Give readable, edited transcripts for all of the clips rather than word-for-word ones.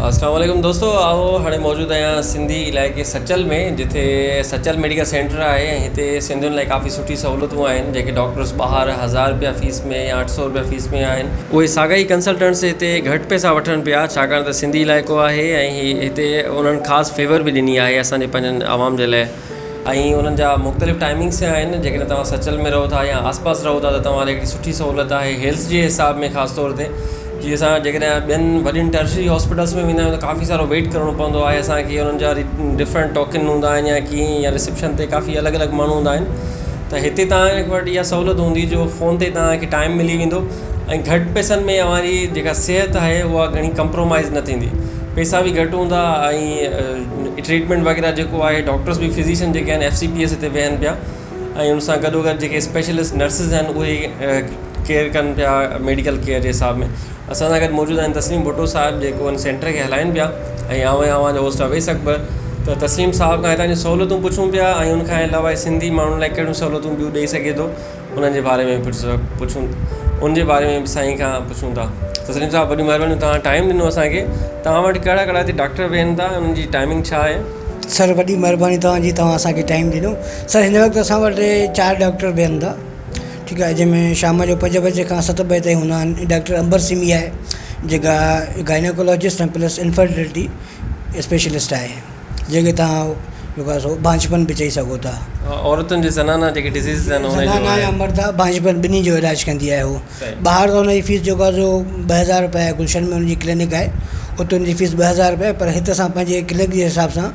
اسلام عليڪم دوستو آئون هاڻي موجود آهيان سنڌي علائقي سچل ۾ جتي سچل ميڊيڪل سينٽر آهي ۽ هتي سنڌين لاء ڪافي سٺي سهولتون آهن جيڪي ڊاڪٽرس ٻاهر هزار روپيا فيس ۾ يا اٺ سو روپيا فيس ۾ آهن اهي ساڳا ئي ڪنسلٽنٽس هتي گهٽ پئسا وٺن پيا ڇاڪاڻ ته سنڌي علائقو آهي ۽ هي هتي انهن خاص فيور به ڏني آهي اسان جي پنهنجن عوام جي لاء ۽ انهن جا مختلف ٽائمنگس آهن جيڪڏهن توهان سچل ۾ رهو ٿا يا آس پاس رهو ٿا ته توهان لاء هڪڙي سٺي سهولت آهي هيلٿ جي حساب ۾ خاص طور تي جي اسان جيڪڏهن ٻين وڏين ٽرشري هاسپيٽلس ۾ ويندا آهيون ته ڪافي سارو ويٽ ڪرڻو پوندو آهي اسانکي انهن جا ڊفرنٽ ٽوڪن هوندا آهن يا ڪيئن يا رسيپشن تي ڪافي الڳ الڳ ماڻهو هوندا آهن ته هتي توهان وٽ اها سهولت هوندي جو فون تي توهانکي ٽائيم ملي ويندو ۽ گهٽ پئسن ۾ اوهان جي جيڪا صحت آهي اها گهڻي ڪمپرومائز نه ٿيندي پئسا به گهٽ هوندا ۽ ٽريٽمينٽ وغيره جيڪو آهي ڊاڪٽرس به فزيشن جيڪي آهن ايف سي پي ايس هتي ويهن پيا ۽ ان سان گڏو گڏ جيڪي اسپيشلسٽ نرسز آهن اهي ڪيئر ڪن پيا ميڊيڪل ڪيئر جي حساب ۾ اسان سان گڏ موجود آهن تسليم ڀٽو صاحب جيڪو ان سينٽر کي هلائن پيا ۽ آئون آهيان اوهان جو هوسٽ اويس اڪبر ته تسليم صاحب کان هتان جون سهولتون پڇون پيا ۽ ان کان علاوه سنڌي ماڻهن لاء ڪهڙيون سهولتون ٻيون ڏئي سگهي ٿو انهن جي باري ۾ پڇون ان جي باري ۾ به سائين کان پڇون ٿا تسليم صاحب وڏيون مهربانيون توهان ٽائيم ڏنو اسان کي توهان وٽ ڪهڙا ڪهڙا هتي ڊاڪٽر ويهن ٿا انهن جي ٽائمنگ ڇا آهي. سر وڏي مهرباني توهان جي توهان اسان کي ٽائيم ڏنو سر هن وقت اسان وٽ چار ڊاڪٽر ويهن ٿا ٺيڪ آهي جنهن ۾ شام جو پنج بجي کان ست بجي تائين هوندا آهن ڊاڪٽر امبر سمي آهي جيڪا گائناڪالاجسٽ ۽ پلس انفرٽيلٽي اسپيشلسٽ آهي. جنهن کي توهان جيڪو آهي سو بانجهپن به چئي سگهو ٿا. عورتن جي زنانا جيڪي ڊزيزز آهن انهن جو زنانا يا مردا بانجهپن ٻنهي جو علاج ڪندي آهي هو. ٻاهر ته ان جي فيس جيڪو آهي سو 2000 رپيا آهي گلشن ۾ ان جي ڪلينڪ آهي اتي ان جي فيس 2000 رپيا آهي پر هت اسان پنهنجي ڪلينڪ جي حساب سان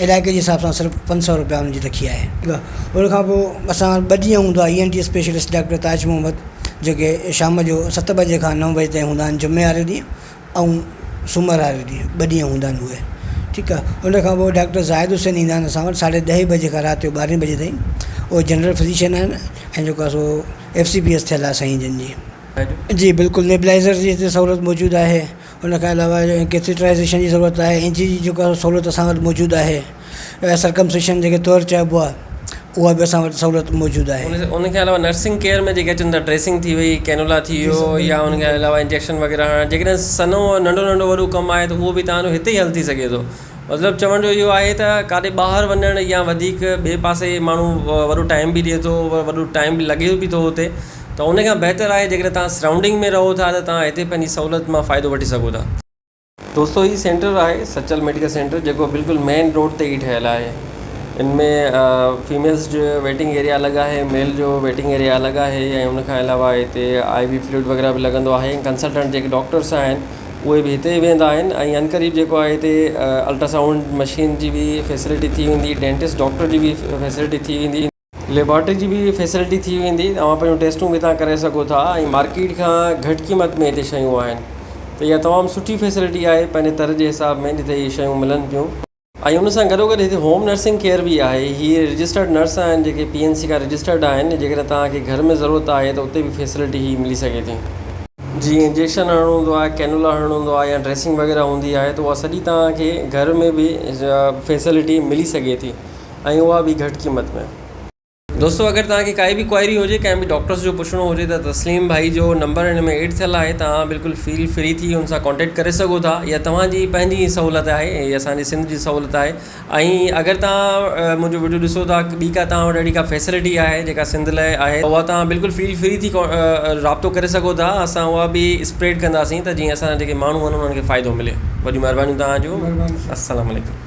علائقي جي حساب سان صرف 500 رپيا ان جي رکي آهي. ان کان پوء اسان وٽ ٻه ڏينهن هوندو آهي اي N T specialist doctor Taj Muhammad جيڪي شام جو ست بجي کان نو بجي تائين هوندا آهن جمعي واري ڏينهن ۽ سومر واري ڏينهن ٻه ڏينهن هوندا آهن اهي ٺيڪ آهي ان کان پوء ڊاڪٽر زاهد حسين ايندا آهن اسان وٽ ساڍي ڏهين بجي کان رات جو ٻارهين بجي تائين اهي جنرل فزيشن آهن ۽ جيڪو آهي سو ايف سي پي ايس ٿيل آهي سائين جن جي. جي بلڪل نيبلائزر جي هتي سهولت موجود آهي ان کان علاوه ڪيٿيٽرائزيشن جي ضرورت آهي اين جي جي جيڪو آهي سهولت اسان وٽ موجود آهي سرڪمسيشن جيڪي طور چئبو آهي اها به اسان وٽ سهولت موجود آهي. ان کان علاوه نرسنگ ڪيئر ۾ جيڪي اچن ٿا ڊريسنگ ٿي وئي ڪينولا ٿي ويو يا ان کان علاوه انجيڪشن وغيره هڻڻ جيڪڏهن سنهو ننڍو ننڍو وڏو ڪم آهي ته اهو به توهان جو هتي ئي حل ٿي سگهي ٿو مطلب چوڻ جو اهو آهي ته ڪاڏي ٻاهر وڃڻ يا وڌيڪ ٻئي پاسي ماڻهو وڏو ٽائيم به ڏئي ٿو وڏو ٽائيم به لڳي به ٿو اتي ته ان کان بهتر آهي جيڪڏهن توهان سرائونڊنگ ۾ رهو ٿا ته توهان هتي پنهنجي سهولت مان فائدو وٺي سگهو ٿا. دوستو هي سينٽر آهي سچل ميڊيڪل سينٽر جيڪو بلڪل مين روڊ تي ئي ٺهيل آهي ان ۾ فيميلز جو ويٽنگ ايريا الڳ آهي ميل جو ويٽنگ ايريا الڳ آهي ۽ ان کان علاوه هتي آء وي فلوئڊ وغيره به لڳندو آهي ڪنسلٽنٽ جيڪي ڊاڪٽرس آهن اهي به هتي ئي ويهندا آهن ۽ عنقريب جيڪو آهي هتي الٽراسائونڊ مشين جي به فيسلٽي ٿي ويندي ڊينٽسٽ ڊاڪٽر جي به فيسلٽي ٿي ويندي. ليبارٽري جي به فيسلٽي ٿي ويندي توهان پنهنجون ٽيسٽون به هتان ڪري سگهو ٿا ۽ مارڪيٽ کان گهٽ قيمت ۾ هتي شيون آهن ته اها تمام سٺي فيسلٽي آهي پنهنجي تر جي حساب ۾ جتي اهي شيون ملن پيون. ۽ ان سان گڏوگڏ هتي هوم نرسنگ ڪيئر به آهي هي رجسٽرڊ نرس آهن جيڪي پي اين سي کان رجسٽرڊ آهن جيڪڏهن توهان کي گهر ۾ ضرورت آهي ته اتي به فيسلٽي هي ملي سگهي ٿي. جيئن انجيڪشن هڻڻو هوندو آهي ڪينولا هڻڻو هوندو آهي يا ڊريسنگ وغيره هوندي آهي ته اها سڄي توهان کي گهر ۾ به فيسلٽي ملي سگهي ٿي. ۽ اها به گهٽ قيمت ۾. دوستو اگر توهان کي ڪائي به ڪوائري هجي ڪنهن به ڊاڪٽرس جو پڇڻو هجي ته تسليم ڀائي جو نمبر هن ۾ ايڊ ٿيل آهي توهان بلڪل فيل فري ٿي ان سان ڪانٽيڪٽ ڪري سگهو ٿا يا توهان جي پنهنجي سهولت آهي هي اسان جي سنڌ جي سهولت آهي ۽ اگر توهان منهنجو وڊيو ڏسو ٿا ٻي ڪا توهان وٽ اهڙي ڪا فيسلٽي آهي جيڪا سنڌ لاء آهي اها توهان بلڪل فيل فري ٿي رابطو ڪري سگهو ٿا اسان اها به اسپريڊ ڪنداسين ته جيئن اسان جا جيڪي ماڻهو آهن انهن کي فائدو ملي وڏيون مهربانيون توهان جون السلام عليڪم.